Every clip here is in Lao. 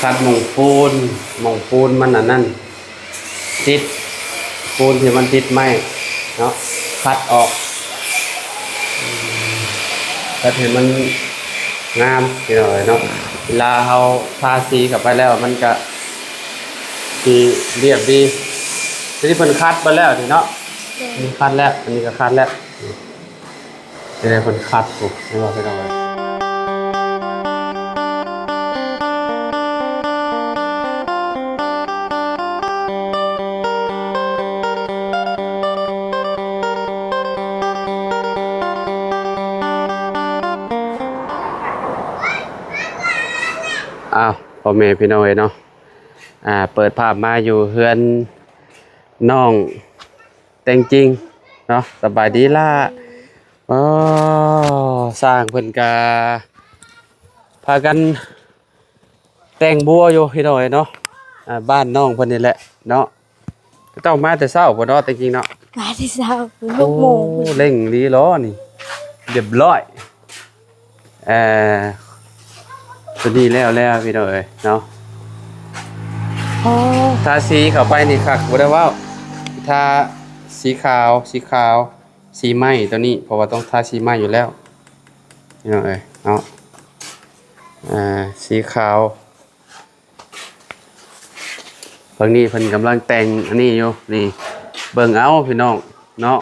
ຂັດໝອງປູນ ໝອງປູນມັນອັນນັ້ນ ຕິດ ປູນທີ່ມັນຕິດໄມ້ເນາະ ຂັດອອກ ເຮັດໃຫ້ມັນງາມ ພີ່ນ້ອງເອີຍເນາະ. ເວລາເຮົາທາສີເຂົ້າໄປແລ້ວ ມັນກະຊິລຽບດີ. ທີນີ້ເພິ່ນຂັດໄປແລ້ວນີ້ເນາະ ໂດຍ ນີ້ຂັດແລ້ວ ອັນນີ້ກໍຂັດແລ້ວ. ນີ້ແຫຼະເພິ່ນຂັດພຸ້ນ ເຫັນບໍ່ພີ່ນ້ອງເອີຍ. ອ້າວ ພໍ່ແມ່ພີ່ນ້ອງເອີຍເນາະ ອ່າ ເປີດພາບມາຢູ່ເຮືອນນ້ອງ ແຕ່ງຈິງເນາະ. ສະບາຍດີຫຼ້າ. ອໍ ຊ່າງເພິ່ນກະພາກັນແຕ່ງບົວຢູ່ພີ່ນ້ອງເອີຍເນາະ. ອ່າ ບ້ານນ້ອງເພິ່ນນີ້ແຫຼະເນາະ. ເຈົ້າມາແຕ່ເຊົ້າພຸ້ນເນາະ ແຕ່ງຈິງເນາະ. ມາແຕ່ເຊົ້າ ຫົກໂມງ. ໂອ້ ເລັ່ງດີຫຼໍນີ້ ລຽບຮ້ອຍ. ເອີ ຕົວນີ້ແລ້ວແລ້ວພີ່ນ້ອງເອີຍເນາະ. ໂອ້ ທາສີເຂົ້າໄປນີ້ຄັກບໍ່ໄດ້ເວົ້າ. ທາສີຂາວ ສີຂາວ ສີໄມ້ຕົວນີ້ ເພາະວ່າຕ້ອງທາສີໄມ້ຢູ່ແລ້ວພີ່ນ້ອງເອີຍເນາະ. ອ່າ ສີຂາວ. ເບິ່ງນີ້ ເພິ່ນກຳລັງແຕ່ງອັນນີ້ຢູ່ນີ້ ເບິ່ງເອົາພີ່ນ້ອງເນາະ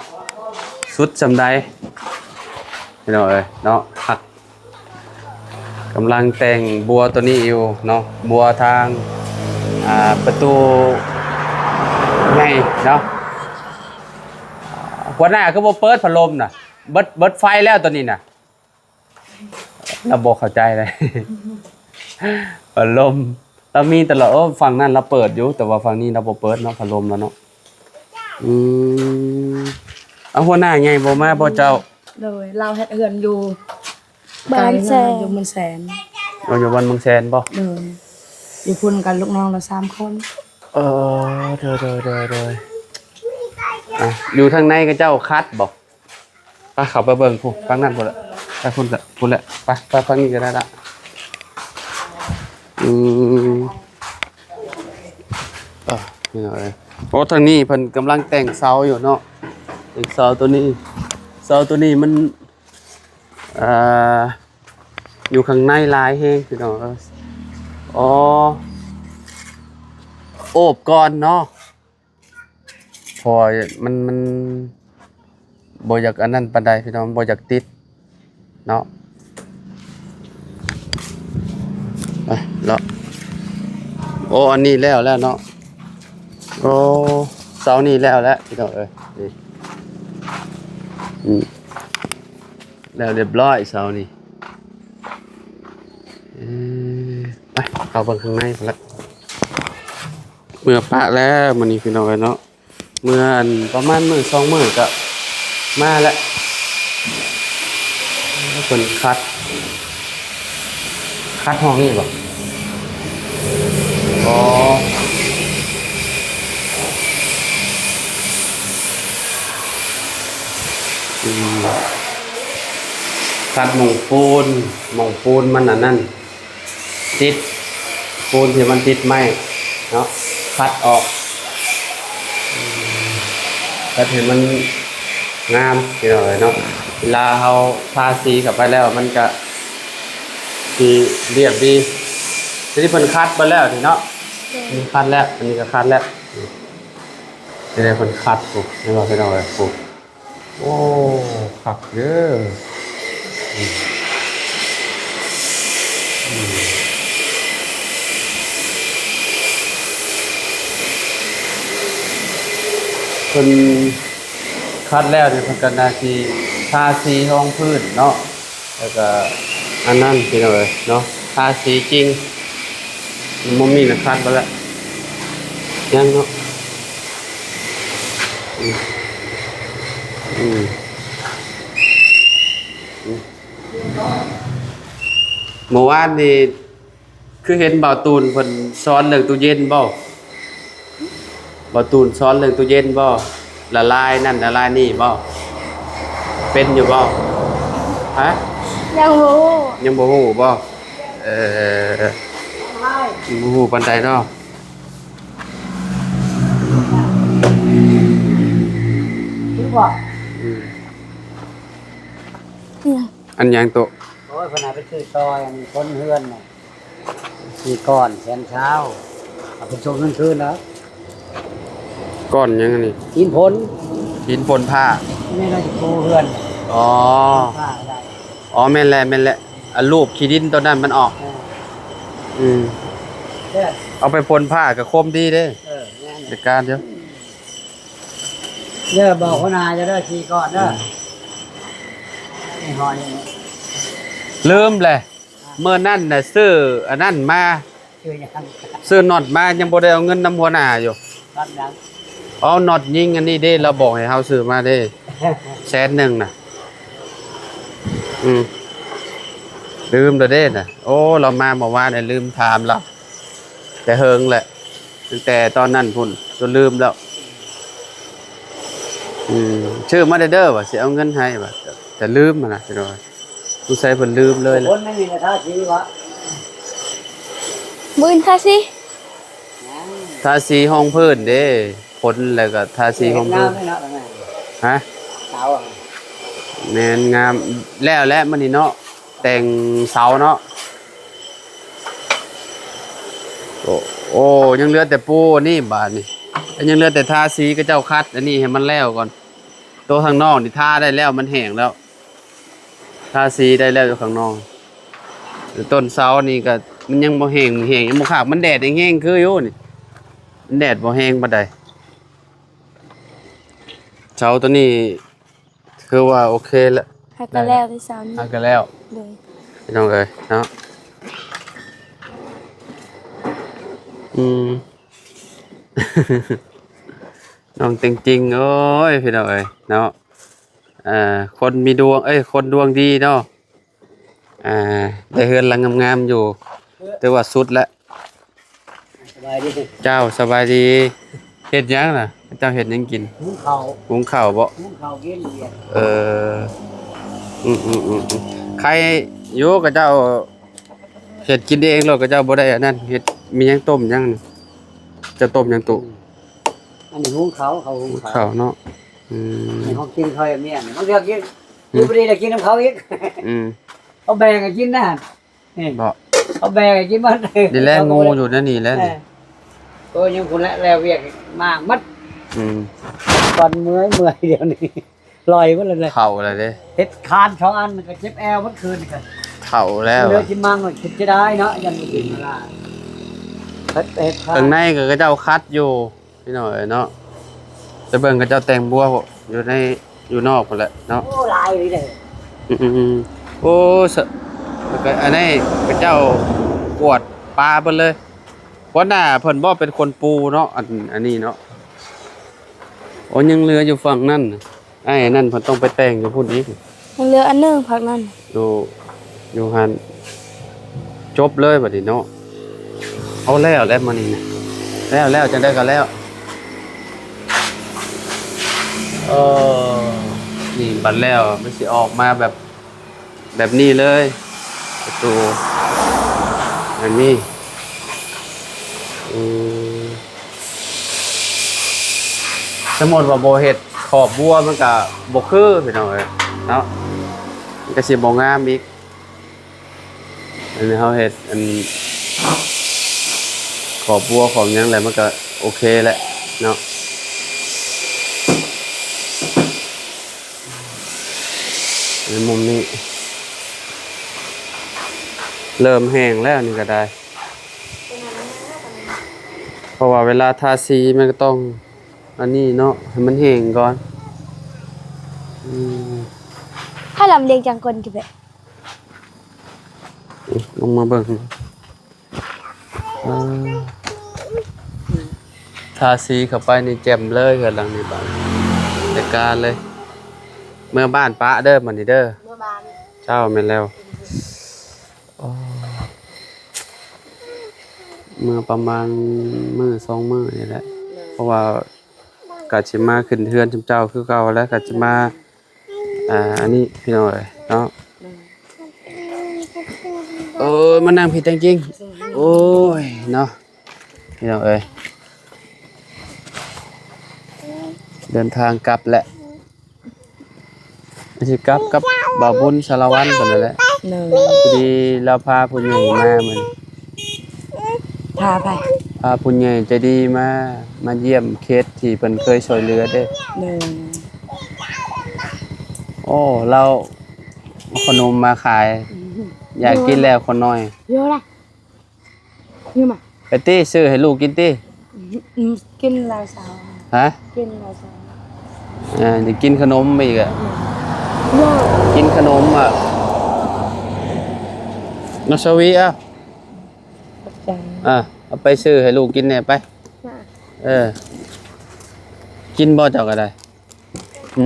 ສຸດສ່ຳໃດພີ່ນ້ອງເອີຍເນາະ. ຄັກ ກຳລັງແຕ່ງບົວຕົວນີ້ຢູ່ເນາະ ບົວທາງ ອ່າ ປະຕູໃຫຍ່ເນາະ. ຫົວໜ້າຄືບໍ່ເປີດພັດລົມນະ ເບິດ ເບິດໄຟແລ້ວຕົວນີ້ນະ. ລາວບໍ່ເຂົ້າໃຈເລີຍ ພັດລົມລາວມີຕະຫຼອດ. ໂອ້ ຝັ່ງນັ້ນລາວເປີດຢູ່ ແຕ່ວ່າຝັ່ງນີ້ລາວບໍ່ເປີດເນາະ ພັດລົມລາວເນາະ. ອືມ ເອົາ ຫົວໜ້າໃຫຍ່ບໍ່ມາບໍ່ເຈົ້າ? ໂດຍ ລາວເຮັດເຮືອນຢູ່ບ້ານແຊນ ຢູ່ເມືອງແຊນ. ເອົາ ຢູ່ບ້ານເມືອງແຊນບໍ່? ໂດຍ ຢູ່ພຸ້ນກັບລູກນ້ອງລາວສາມຄົນ. ເອີ ໂດຍ ໂດຍ ໂດຍ ໂດຍ. ອ່ະ ຢູ່ທາງໃນເຂົາເຈົ້າຂັດບໍ່? ໄປ ເຂົ້າໄປເບິ່ງພຸ້ນ ຝັ່ງນັ້ນພຸ້ນລະ ໄປພຸ້ນລະ ພຸ້ນແຫຼະ ໄປ ໄປຝັ່ງນີ້ກໍໄດ້ລະ. ອືມ ເອີ ນີ້ເນາະ ເອີ ໂອ້ ທາງນີ້ເພິ່ນກຳລັງແຕ່ງເສົາຢູ່ເນາະ ແຕ່ງເສົາຕົວນີ້ ເສົາຕົວນີ້ມັນ ເອີ ຢູ່ຂ້າງໃນຫຼາຍແຮງພີ່ນ້ອງເອີຍ. ອໍ ໂອບກ່ອນເນາະ. ເພາະວ່າມັນ ມັນບໍ່ຢາກອັນນັ້ນປານໃດພີ່ນ້ອງ ບໍ່ຢາກຕິດເນາະ. ໄປເລາະ ໂອ້ ອັນນີ້ແລ້ວແລ້ວເນາະ. ໂອ້ ເສົານີ້ແລ້ວແລ້ວພີ່ນ້ອງເອີຍ ນີ້ ອືມ ແລ້ວລຽບຮ້ອຍເສົານີ້. ເອີ ໄປ ເຂົ້າເບິ່ງຂ້າງໃນພຸ້ນລະ. ເມືອປະແລ້ວມື້ນີ້ພີ່ນ້ອງເອີຍເນາະ ເມື່ອອັນປະມານມື້ສອງມື້ກະມາແລ້ວ. ເພິ່ນຂັດ ຂັດຫ້ອງນີ້ບໍ່? ອໍ ອືມ ຂັດໝອງປູນ ໝອງປູນມັນອັນນັ້ນ ຕິດ ປູນທີ່ມັນຕິດໄມ້ເນາະ ຂັດອອກ ເຮັດໃຫ້ມັນງາມ ພີ່ນ້ອງເອີຍເນາະ. ເວລາເຮົາທາສີເຂົ້າໄປແລ້ວ ມັນກະຊິລຽບດີ. ທີນີ້ເພິ່ນຂັດໄປແລ້ວນີ້ເນາະ ໂດຍ ນີ້ຂັດແລ້ວ ອັນນີ້ກໍຂັດແລ້ວ ນີ້ ນີ້ເພິ່ນຂັດ ໂອ້ ເຫັນບໍ່ ພີ່ນ້ອງເອີຍ ໂອ້ ໂອ້ ຄັກເດີ ອືມ ອືມ ເພິ່ນຂັດແລ້ວນີ້ ເພິ່ນກໍໜ້າຊິທາສີຮອງພື້ນເນາະ. ແລ້ວກະອັນນັ້ນພີ່ນ້ອງເອີຍເນາະ ທາສີຈິງ ມັນບໍ່ມີນະ ຂັດໄປແລ້ວ ຍັງເນາະ ອືມ ອືມ ອືມ. ມື້ວານນີ້ ຄືເຫັນບ່າວຕູນເພິ່ນສອນເລື່ອງຕູ້ເຢັນບໍ່? ບ່າວຕູນສອນເລື່ອງຕູ້ເຢັນບໍ່? ລະລາຍນັ້ນລະລາຍນີ້ບໍ່? ເປັນຢູ່ບໍ່? ຮະ? ຍັງບໍ່ຮູ້ ຍັງບໍ່ຮູ້ບໍ່? ເອີ ລະລາຍ ບໍ່ຮູ້ປານໃດເນາະ. ຄືວ່າ ອືມ ອີຫຍັງ? ອັນຫຍັງໂຕ? ໂອ້ຍ ເພິ່ນໃຫ້ໄປຊື້ຊອຍ ອັນຄົນເຮືອນນະ ສີ່ກ້ອນແສນຊາວ ເອົາໄປສົ່ງເງິນຄືນແລ້ວ. ກ້ອນຫຍັງອັນນີ້? ຫີນຝົນ ຫີນຝົນຟ້າ ແມ່ນວ່າຊິປູເຮືອນ. ອໍ ຟ້າກໍໄດ້. ອໍ ແມ່ນແຫຼະ ແມ່ນແຫຼະ ອັນຮູບຂີ້ດິນໂຕນັ້ນມັນອອກ. ເອີ ອືມ ເອີ ເອົາໄປຝົນຟ້າກໍຄົມດີເດ້. ເອີ ແມ່ນ ຈັດການຢູ່. ເດີ ບອກຫົວໜ້າເຈົ້າເດີ ສີ່ກ້ອນເດີ. ອືມ ນີ້ຫອຍ ລືມແຫຼະ ມື້ນັ້ນນະຊື້ອັນນັ້ນມາ ຊື້ຫຍັງ? ຊື້ນັອດມາ ຍັງບໍ່ໄດ້ເອົາເງິນນຳຫົວໜ້າຢູ່. ນັອດຫຍັງ? ເອົານັອດຍິງອັນນີ້ເດ້ ລາວບອກໃຫ້ເຮົາຊື້ມາເດ້ ແສນໜຶ່ງນະ. ອືມ ລືມແລ້ວເດ້ນະ. ໂອ້ ລາວມາເມື່ອວານນີ້ ລືມຖາມລາວ ແຕ່ເຫິງແຫຼະ ຕັ້ງແຕ່ຕອນນັ້ນພຸ້ນ ຈົນລືມແລ້ວ. ອືມ ຊື້ມາເດີ ວ່າຊິເອົາເງິນໃຫ້ ວ່າ ແຕ່ ແຕ່ລືມຫັ້ນນະ ພີ່ນ້ອງ. ສົງໄສເພິ່ນລືມເລີຍແຫຼະ. ຄົນໃນນີ້ນະ ທາສີວະ? ມື້ອື່ນທາສີ ທາສີຮອງພື້ນເດ້. ຝົນແລ້ວກໍທາສີຮອງພື້ນ. ງາມເນາະ. ຮະ? ເສົາ ແມ່ນ ງາມແລ້ວແຫຼະມື້ນີ້ເນາະ. ແຕ່ງເສົາເນາະ. ໂອ້ ໂອ້ ຍັງເຫຼືອແຕ່ປູອັນນີ້ບາດນີ້ ຍັງເຫຼືອແຕ່ທາສີ. ເຂົາເຈົ້າຂັດອັນນີ້ໃຫ້ມັນແລ້ວກ່ອນ. ໂຕທາງນອກນີ້ທາໄດ້ແລ້ວ ມັນແຫ້ງແລ້ວ. ທາສີໄດ້ແລ້ວຢູ່ຂ້າງນອກ. ແຕ່ຕົ້ນເສົານີ້ກໍມັນຍັງບໍ່ແຫ້ງ ແຫ້ງຍັງບໍ່ຂາດ. ມັນແດດແຮງໆຄືຢູ່ນີ້ ມັນແດດບໍ່ແຮງປານໃດ. ເສົາໂຕນີ້ ຄືວ່າໂອເຄແລ້ວ. ຫາກະແລ້ວແຕ່ເຊົ້ານີ້ ຫາກະແລ້ວ. ໂດຍ ພີ່ນ້ອງເອີຍເນາະ. ອືມ ນ້ອງເຕັງຈິງ ໂອ້ຍ ພີ່ນ້ອງເອີຍເນາະ. ເອີ ຄົນມີດວງ ເອີຍ ຄົນດວງດີເນາະ. ອ່າ ໄດ້ເຮືອນຫຼັງງາມໆຢູ່ ຖືວ່າສຸດແລ້ວ. ສະບາຍດີ. ເຈົ້າ ສະບາຍດີ. ເຮັດຫຍັງນະ? ເຈົ້າເຮັດຫຍັງກິນ? ຫຸງເຂົ້າ. ຫຸງເຂົ້າບໍ? ຫຸງເຂົ້າກິນ. ເອີ ອືມໆໆໆ ໄຄຢູ່ ເຂົາເຈົ້າເຮັດກິນເອງໂລດ. ເຂົາເຈົ້າບໍ່ໄດ້ອັນນັ້ນ ເຮັດມີຫຍັງຕົ້ມຫຍັງ? ເຈົ້າຕົ້ມຫຍັງຕູ້? ອັນນີ້ຫຸງເຂົ້າ ເຂົາຫຸງເຂົ້າ. ເຂົ້າເນາະ. ອືມ ໃນຫ້ອງກິນຂ້ອຍແມ່ນ ບາງເທື່ອກິນ ອືມ ຢູ່ບໍ່ດີແລ້ວກິນນຳເຂົາອີກ. ອືມ ເຂົາແບ່ງໃຫ້ກິນນະ. ນີ້ບໍ? ເຂົາແບ່ງໃຫ້ກິນໝົດ. ນີ້ແຫຼະ ງູຢູ່ໃນນີ້ແຫຼະ. ເອີ ໂອ້ຍ ຍັງພຸ້ນແຫຼະ ແລ້ວວຽກມາໝົດ. ອືມ ກ່ອນເມື່ອຍ ເມື່ອຍດຽວນີ້ ລອຍໝົດແລ້ວ. ເຖົ້າແລ້ວເດ້ ເຮັດຄານສອງອັນກໍເຈັບແອວໝົດຄືນນີ້. ເຖົ້າແລ້ວ ເຫຼືອຊິມັງ ເສຍດາຍເນາະ ຢ້ານບໍ່ກິນເວລາ. ເຮັດ ເຮັດຄານ ຂ້າງໃນກໍເຂົາເຈົ້າຂັດຢູ່ ພີ່ນ້ອງເອີຍເນາະ. ໄປເບິ່ງເຂົາເຈົ້າແຕ່ງບົວຢູ່ໃນ ຢູ່ນອກພຸ້ນແຫຼະເນາະ. ໂອ້ ຫຼາຍອີ່ຫຼີເດ້. ອືມໆໆ ໂອ້ ສະ ແລ້ວກໍອັນນີ້ເຂົາເຈົ້າກວດປາເບິດເລີຍ. ຫົວໜ້າເພິ່ນບໍ່ເປັນຄົນປູເນາະ ອັນ ອັນນີ້ເນາະ. ໂອ້ ຍັງເຫຼືອຢູ່ຝັ່ງນັ້ນ. ອ້າຍອັນນັ້ນເພິ່ນຕ້ອງໄປແຕ່ງຢູ່ພຸ້ນອີກ. ຍັງເຫຼືອອັນໜຶ່ງພາກນັ້ນ ຢູ່ ຢູ່ຫັ້ນ. ຈົບເລີຍບັດນີ້ເນາະ. ເອົາແລ້ວແຫຼະມື້ນີ້ນະ ແລ້ວ ແລ້ວ ຈັ່ງໃດກໍແລ້ວ. ເອີ ນີ້ບັດແລ້ວມັນຊິອອກມາແບບ ແບບນີ້ເລີຍ ປະຕູແບບນີ້. ອືມ ສົມມຸດວ່າບໍ່ເຮັດຂອບບົວ ມັນກະບໍ່ຄື ພີ່ນ້ອງເອີຍເນາະ, ມັນກະຊິບໍ່ງາມອີກ. ອັນນີ້ເຮົາເຮັດອັນຂອບບົວຂອບຫຍັງແລ້ວ ມັນກະໂອເຄແຫຼະເນາະ. ໃນມຸມນີ້ເລີ່ມແຫ້ງແລ້ວ ນີ້ກໍໄດ້ ເພາະວ່າເວລາທາສີມັນກໍຕ້ອງອັນນີ້ເນາະ ໃຫ້ມັນແຫ້ງກ່ອນ. ອືມ ໃຫ້ລຳລຽງຈັງກ່ອນ ຄືແບບ ອືມ ລົງມາເບິ່ງ. ອ່າ ທາສີເຂົ້າໄປນີ້ແຈ່ມເລີຍ ເຮືອນຫຼັງນີ້ບາດນີ້ ຈັດການເລີຍ. ເມືອບ້ານປະເດີ ບັດນີ້ເດີ ເມືອບ້ານ. ເຈົ້າ ແມ່ນແລ້ວ. ໂອ້ ເມືອປະມານມື້ສອງມື້ນີ້ແຫຼະ ເພາະວ່າກະຊິມາຂຶ້ນເຮືອນຊຸມເຈົ້າຄືເກົ່າແຫຼະ ກະຊິມາ ອ່າ ອັນນີ້ພີ່ນ້ອງເອີຍເນາະ. ໂອ້ຍ ມານັ່ງພີ້ແຕ່ງຈິງ. ໂອ້ຍ ເນາະ ພີ່ນ້ອງເອີຍ ເດີນທາງກັບແຫຼະ ຊິກັບກັບບ່າວບຸນສາລະວັນພຸ້ນນັ້ນແຫຼະ. ໂດຍ ພໍດີລາວພາຜູ້ໃຫຍ່ມາມື້ນີ້. ພາໃຜ? ພາຜູ້ໃຫຍ່ໃຈດີມາ ມາຢ້ຽມເຂດທີ່ເພິ່ນເຄີຍຊ່ວຍເຫຼືອເດ້. ໂດຍ ໂອ້ ລາວເອົາຂະໜົມມາຂາຍ ອືມ ຢາກກິນແລ້ວຄົນນ້ອຍ. ໄປຕິ ຊື້ໃຫ້ລູກກິນຕິ. ອືມ ກິນແລ້ວເຊົາ. ຮະ? ກິນແລ້ວເຊົາ. ອ່າ ຈະກິນຂະໜົມອີກອະ. ອືມ ກິນຂະໜົມອະ. ມາ ສະວີ ເອົາ. ຂອບໃຈ. ອ່າ ເອົາໄປຊື້ໃຫ້ລູກກິນແດ່ໄປ. ເອີ ກິນບໍ່ເຈົ້າກໍໄດ້? ຫື?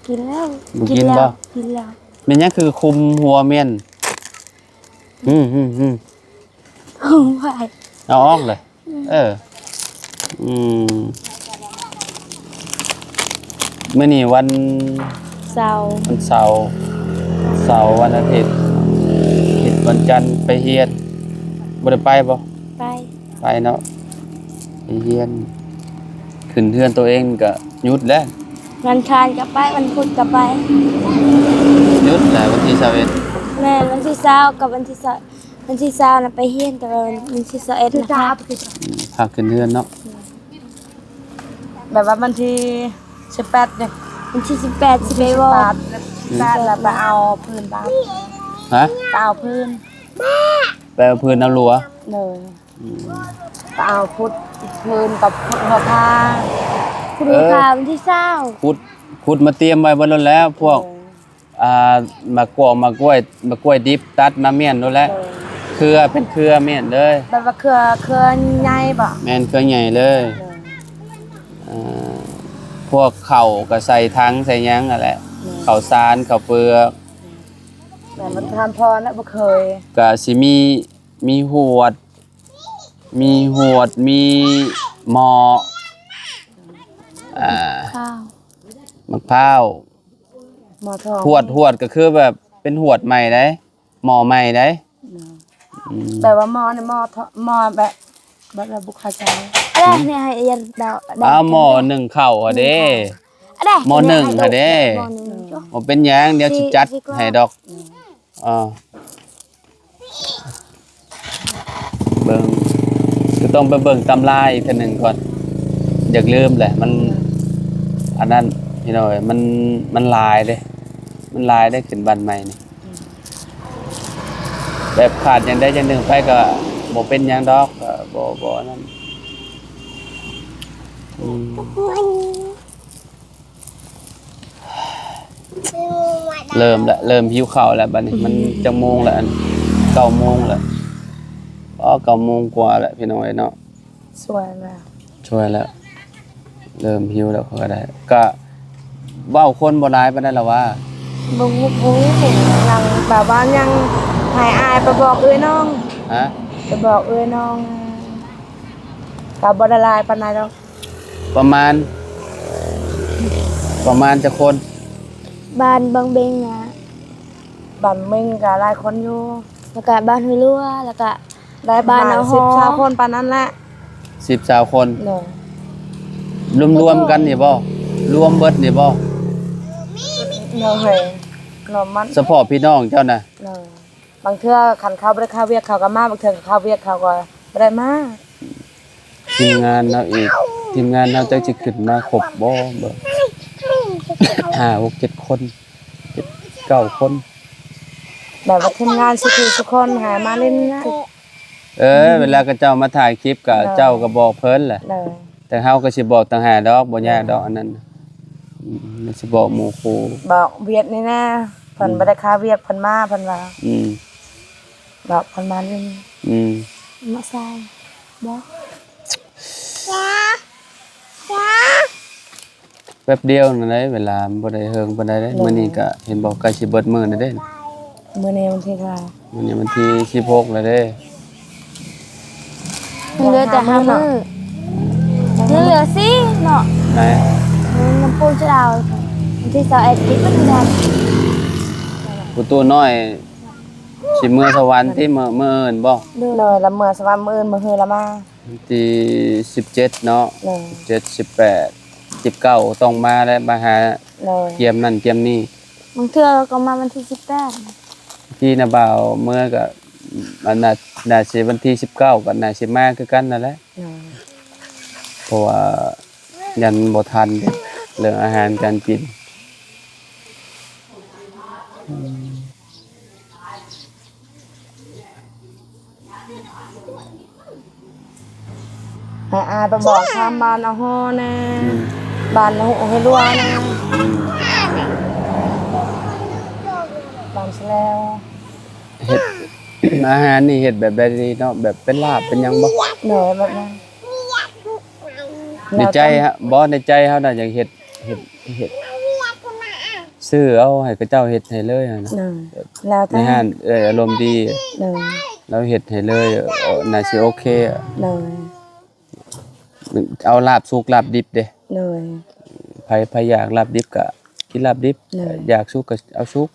ກິນແລ້ວ. ບໍ່ກິນບໍ່? ກິນແລ້ວ. ແມ່ນຫຍັງຄືຄຸມຫົວແມ່ນ? ຫື ຫື ຫື ເອົາອອກເລີຍ. ເອີ ອືມ ມື້ນີ້ວັນເສົາ ວັນເສົາ ເສົາ ວັນອາທິດ ອາທິດ ວັນຈັນໄປຮຽນ ບໍ່ໄດ້ໄປບໍ່? ໄປ ໄປເນາະ ໄປຮຽນ. ຂຶ້ນເຮືອນໂຕເອງກໍຢຸດແລ້ວ. ວັນຄານກໍໄປ ວັນພຸດກໍໄປ. ຢຸດແລ້ວວັນທີຊາວເອັດ. ແມ່ນ ວັນທີຊາວກັບວັນທີຊາວ ວັນທີຊາວນະໄປຮຽນ ແຕ່ວ່າວັນທີຊາວເອັດນະ ອືມ ພາຂຶ້ນເຮືອນເນາະ. ແບບວ່າວັນທີສິບແປດເດ້ ວັນທີສິບແປດຊິໄປວອກ ສິບແປດ ອືມ ແລ້ວໄປເອົາພື້ນບາງ. ຮະ? ໄປເອົາພື້ນ ໄປເອົາພື້ນເອົາລົວ. ໂດຍ ອືມ ໄປເອົາພຸດພື້ນກັບພຸດຫົວພາ ພຸດຫົວພາ ເອີ ວັນທີຊາວ ຂຸດ ຂຸດມາຕຽມໄວ້ເບິດໂລດແລ້ວ ພວກ ໂດຍ ອ່າ ໝາກກວກ ໝາກກ້ວຍ ໝາກກ້ວຍດິບຕັດມາມ້ຽນໂລດແຫຼະ. ໂດຍ ເຄືອເປັນເຄືອມ້ຽນເລີຍ ແບບວ່າເຄືອ ເຄືອໃຫຍ່ບໍ່? ແມ່ນ ເຄືອໃຫຍ່ເລີຍ. ໂດຍ ເອີ ພວກເຂົ້າກໍໃສ່ຖັງໃສ່ຫຍັງຫັ້ນແຫຼະ. ໂດຍ ເຂົ້າສານ ເຂົ້າເປືອກ. ແມ່ນ ມັນທຳພອນແລ້ວ ບໍ່ເຄີຍ. ກໍຊິມີ ມີຫວດ ມີຫວດ ມີໝໍ້ ອ່າ ໝາກພ້າວ ໝໍ້ທອງ. ຫວດ ຫວດກໍຄືແບບເປັນຫວດໃໝ່ໃດ໋ ໝໍ້ໃໝ່ໃດ໋. ອືມ ແບບວ່າໝໍ້ນີ້ ໝໍ້ທອງ ໝໍ້ແບບ ແບບວ່າບໍ່ເຂົ້າໃຈ. ອັນນີ້ໃຫ້ອາຈານເດົາ ເອົາໝໍ້ໜຶ້ງເຂົ້າຫັ້ນເດ້ ໜຶ້ງເຂົ້າ ອັນນີ້ ໝໍ້ໜຶ້ງຫັ້ນເດ້. ໝໍ້ໜຶ້ງ ບໍ່ເປັນຫຍັງ ດຽວຊິຈັດໃຫ້ດອກ. ອ່າ ເບິ່ງ ກໍຕ້ອງໄປເບິ່ງຕຳລາອີກເທື່ອໜຶ່ງກ່ອນ ຢາກລືມແຫຼະ ມັນອັນນັ້ນ ພີ່ນ້ອງເອີຍ ມັນ ມັນຫຼາຍເດ້ ມັນຫຼາຍເດ້ ຂຶ້ນບ້ານໃໝ່ນີ້. ແບບຂາດຢ່າງໃດຢ່າງໜຶ່ງໄປກໍບໍ່ເປັນຫຍັງດອກ ກໍບໍ່ ບໍ່ອັນນັ້ນ. ອືມ ເລີ່ມລະ ເລີ່ມຫິວເຂົ້າແລ້ວບັດນີ້. ມັນຈັກໂມງລະ? ອັນ ເກົ້າໂມງລະ. ອໍ ເກົ້າໂມງກວ່າແລ້ວ ພີ່ນ້ອງເອີຍເນາະ. ສວຍແລ້ວ ສວຍແລ້ວ ເລີ່ມຫິວແລ້ວ ຂ້ອຍກໍໄດ້ ກະເວົ້າຄົນບໍ່ຫຼາຍປານໃດລະຫວາ? ບໍ່ ບໍ່ຮູ້ ຍັງແບບວ່າຍັງໃຫ້ອ້າຍໄປບອກເອື້ອຍນ້ອງ. ຮະ? ໄປບອກເອື້ອຍນ້ອງ ກໍບໍ່ໄດ້ຫຼາຍປານໃດດອກ. ປະມານ ປະມານຈັກຄົນ? ບ້ານບັງເບັງນະ ບ້ານເບັງກໍຫຼາຍຄົນຢູ່ ແລ້ວກະບ້ານຫ້ວຍຫຼວງ ແລ້ວກະໄດ້ປະມານສິບຊາວຄົນປານນັ້ນແຫຼະ. ສິບຊາວຄົນ. ໂດຍ ລວມໆກັນນີ້ບໍ່? ລວມເບິດນີ້ບໍ່? ໂດຍ ລວມໝົດ ສະເພາະພີ່ນ້ອງເຈົ້ານະ. ໂດຍ ບາງເທື່ອຄັນເຂົາບໍ່ໄດ້ເຂົ້າວຽກເຂົາກໍມາ ບາງເທື່ອກໍເຂົ້າວຽກເຂົາກໍບໍ່ໄດ້ມາ. ທີມງານເຮົາອີກ ທີມງານເຮົາຈັກຊິຂຶ້ນມາຄົບບໍ່ ເບິ່ງ ຫ້າ ຫົກ ເຈັດຄົນ ເຈັດ ເກົ້າຄົນ ແບບວ່າທີມງານສຸຜູ້ສຸຄົນໃຫ້ມາຫຼິ້ນນະ. ເອີ ເວລາເຂົາເຈົ້າມາຖ່າຍຄລິບກໍ ໂດຍ ເຈົ້າກໍບອກເພິ່ນແຫຼະ. ໂດຍ ແຕ່ເຮົາກໍຊິບອກຕ່າງຫາກດອກ ບໍ່ຍາກດອກ ໂດຍ ອັນນັ້ນ. ອືມ ຊິບອກໝູ່ຄູ່ ບອກວຽກນີ້ນະ ເພິ່ນ ອືມ ບໍ່ໄດ້ຄ່າວຽກ ເພິ່ນມາ ເພິ່ນວ່າ. ອືມ ບອກເພິ່ນມາຫຼິ້ນ. ອືມ ມາໃສ່ ບອກ ແປັບດຽວນັ້ນແຫຼະ ເວລາມັນບໍ່ໄດ້ເຫິງປານໃດເດ້. ໂດຍ ມື້ນີ້ກະເຫັນບໍ່ ໃກ້ຊິເບິດມື້ແລ້ວເດ້. ມື້ນີ້ວັນທີເທົ່າໃດ? ມື້ນີ້ວັນທີສິບຫົກແລ້ວເດ້. ມັນເຫຼືອແຕ່ຫ້າມື້ ຍັງເຫຼືອສີ່ເນາະ. ໄດ້ ມັນນຳປູນສະເດາ ວັນທີຊາວເອັດ ຕິດມັນແລ້ວ. ປະຕູນ້ອຍ ຊິເມືອສະຫວັນຕິ ມື້ ມື້ອື່ນບໍ່? ໂດຍ ລະເມືອສະຫວັນມື້ອື່ນ ມື້ຮືລະມາ. ວັນທີສິບເຈັດເນາະ ໂດຍ ສິບເຈັດ ສິບແປດ ສິບເກົ້າ ຕ້ອງມາແລ້ວ ມາຫາ ໂດຍ ກຽມນັ້ນກຽມນີ້. ບາງເທື່ອກໍມາວັນທີສິບແປດ ທີ່ນະບ່າວເມືອກໍ ອັນ ໜ້າ ໜ້າຊິວັນທີສິບເກົ້າ ກໍໜ້າຊິມາຄືກັນນັ້ນແຫຼະ ໂດຍ ເພາະວ່າ ຍັນບໍ່ທັນເດ້ ເລື່ອງອາຫານການກິນ. ໃຫ້ອ້າຍໄປບອກທາງບ້ານອາຫໍແດ່ ອືມ ບ້ານນາຮຸເຮລວແດ່ ອືມ ບ້ານສະແລວ. ເຮັດ ອາຫານນີ້ເຮັດແບບໃດດີເນາະ? ແບບເປັນລາບເປັນຫຍັງບໍ່? ໂດຍ ແບບນັ້ນ. ໃນໃຈ ແລ້ວແຕ່ ບໍ່ ໃນໃຈເຮົານະ ຢາກເຮັດ ເຮັດ ເຮັດ ຊື້ເອົາໃຫ້ເຂົາເຈົ້າເຮັດໃຫ້ເລີຍຫັ້ນນະ. ໂດຍ ແລ້ວແຕ່ ໃນຮ້ານເອື້ອຍອາລົມດີ ໂດຍ ລາວເຮັດໃຫ້ເລີຍ ເອີ ໜ້າຊິໂອເຄ. ໂດຍ ເອົາລາບສຸກລາບດິບເດ້. ໂດຍ ໃຜ ໃຜຢາກລາບດິບກໍກິນລາບດິບ ໂດຍ ຢາກສຸກກໍເອົາສຸກ.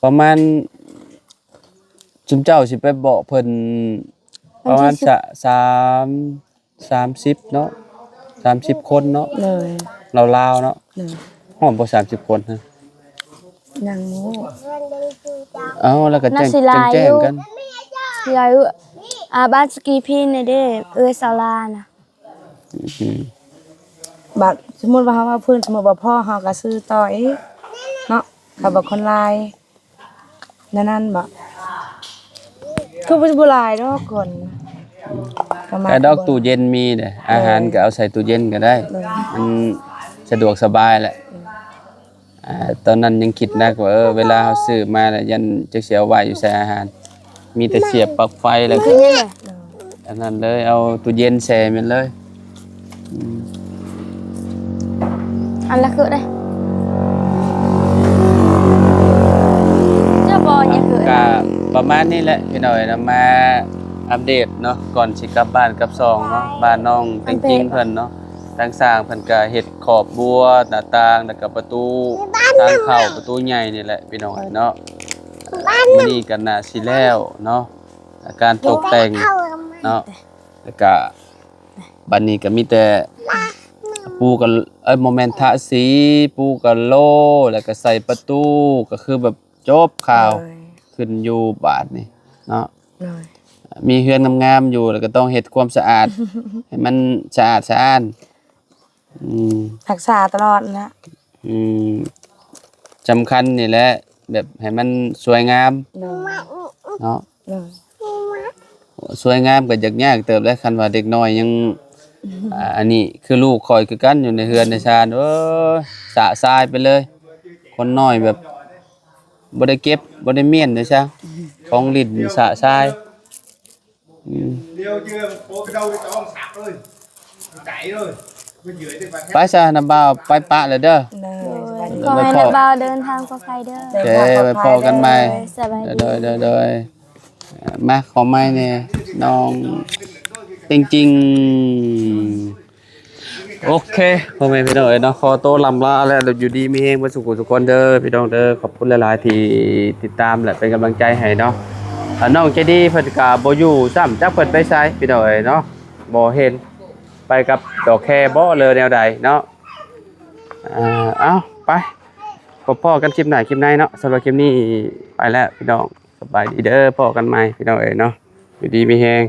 ປະມານ ຊຸມເຈົ້າຊິໄປບອກເພິ່ນ ປະມານ ວັນທີສິບ ສາມ ສາມສິບເນາະ ສາມສິບຄົນເນາະ. ໂດຍ ລາວໆເນາະ. ໂດຍ ຮອດບໍ່ສາມສິບຄົນຮະ? ຍັງບໍ່ຮູ້. ເອົ້າ ແລ້ວກໍແຈ້ງ ໜ້າຊິຫຼາຍ ແຈ້ງ ຢູ່ ກັນ ຊິຫຼາຍຢູ່. ອ່າ ບ້ານສະກີພີນນີ້ເດ້ ເອື້ອຍສາວລານະ. ອືມ ບັດສົມມຸດວ່າເຮົາເວົ້າເພິ່ນ ສົມມຸດບໍ່ພໍ ເຮົາກໍຊື້ຕໍ່ອີກເນາະ ກໍບອກຄົນຫຼາຍ. ແນວນັ້ນບໍ? ຄືບໍ່ຫຼາຍດອກຄົນ ອືມ ກໍມາ ແຕ່ດອກ ກໍບໍ່ ຕູ້ເຢັນມີເດ້ ເອີ ອາຫານກໍເອົາໃສ່ຕູ້ເຢັນກໍໄດ້ ເອີ ມັນສະດວກສະບາຍແຫຼະ. ເອີ ອ່າ ຕອນນັ້ນຍັງຄິດໜັກວ່າ ເອີ ເວລາເຮົາຊື້ມາແລ້ວ ຢ້ານຈັກຊິເອົາໄວ້ຢູ່ໃສອາຫານ. ມີແຕ່ສຽບປລັກໄຟແລ້ວ ຄືຫຍັງແຫຼະ ອັນນັ້ນເລີຍ ເອົາຕູ້ເຢັນແຊ່ແມ່ນເລີຍ. ອືມ ອັນລະຄືເດ້ ເຈົ້າບໍ່ຫຍັງຄື ກະປະມານນີ້ແຫຼະພີ່ນ້ອງເອີຍເນາະ ມາອັບເດດເນາະ ກ່ອນຊິກັບບ້ານກັບຊ່ອງເນາະ ບ້ານນ້ອງເຕັງຈິງເພິ່ນເນາະ. ທາງຊ່າງເພິ່ນກະເຮັດຂອບບົວ ໜ້າຕ່າງ ແລ້ວກະປະຕູທາງເຂົ້າ ປະຕູໃຫຍ່ນີ້ແຫຼະພີ່ນ້ອງເອີຍເນາະ. ມື້ນີ້ກໍໜ້າຊິແລ້ວເນາະ ການຕົກແຕ່ງເນາະ ແລ້ວກະບັດນີ້ກໍມີແຕ່ປູກໍ ເອີຍ ບໍ່ແມ່ນ ທາສີ ປູກະໂລ ແລ້ວກໍໃສ່ປະຕູ ກໍຄືແບບຈົບຂ່າວ. ໂດຍ ຂຶ້ນຢູ່ບາດນີ້ເນາະ. ໂດຍ ມີເຮືອນງາມໆຢູ່ ແລ້ວກໍຕ້ອງເຮັດຄວາມສະອາດ ໃຫ້ມັນສະອາດສະອ້ານ. ອືມ ຮັກສາຕະຫຼອດນະ. ອືມ ສຳຄັນນີ້ແຫຼະ ແບບໃຫ້ມັນສວຍງາມ ໂດຍ ເນາະ. ໂດຍ ສວຍງາມກໍຢາກຍາກເຕີບແຫຼະ ຄັນວ່າເດັກນ້ອຍຍັງ ອືມ ອ່າ ອັນນີ້ຄືລູກຂ້ອຍຄືກັນ ຢູ່ໃນເຮືອນໃນຊານ ໂອ້ຍ ສະຊາຍໄປເລີຍ. ຄົນນ້ອຍແບບບໍ່ໄດ້ເກັບ ບໍ່ໄດ້ມ້ຽນເດ້ຊະ ອືມ ຂອງຫຼິ້ນສະຊາຍ. ອືມ ໄປຊະ ນ້າບ່າວ ໄປປະແລ້ວເດີ. ໂດຍ ຂໍໃຫ້ນ້າບ່າວເດີນທາງປອດໄພເດີ. ໂອເຄ ໄວ້ພໍ້ກັນໃໝ່. ໂດຍ ສະບາຍດີ. ໂດຍ ໂດຍ ໂດຍ ມາ ຂໍໄມ້ແດ່ ນ້ອງເຕັງຈິງ. ໂອເຄ ພໍ່ແມ່ພີ່ນ້ອງເອີຍເນາະ ຂໍໂຕລ່ຳລາແລ້ວ ຢູ່ດີມີແຮງເບິດສູ່ຜູ້ສູ່ຄົນເດີພີ່ນ້ອງເດີ. ຂອບຄຸນຫຼາຍໆທີ່ຕິດຕາມ ແລະ ເປັນກຳລັງໃຈໃຫ້ເນາະ. ອ່າ ນ້ອງໃຈດີເພິ່ນກະບໍ່ຢູ່ຊ້ຳ ຈັກເພິ່ນໄປໃສພີ່ນ້ອງເອີຍເນາະ ບໍ່ເຫັນ ໄປກັບດອກແຄບໍ ຫຼືແນວໃດເນາະ. ອ່າ ເອົ້າ ໄປ ພົບພໍ້ກັນຄລິບໜ້າຄລິບໃນເນາະ. ສຳລັບຄລິບນີ້ໄປແລ້ວພີ່ນ້ອງ ສະບາຍດີເດີ ພໍ້ກັນໃໝ່ພີ່ນ້ອງເອີຍເນາະ ຢູ່ດີມີແຮງ.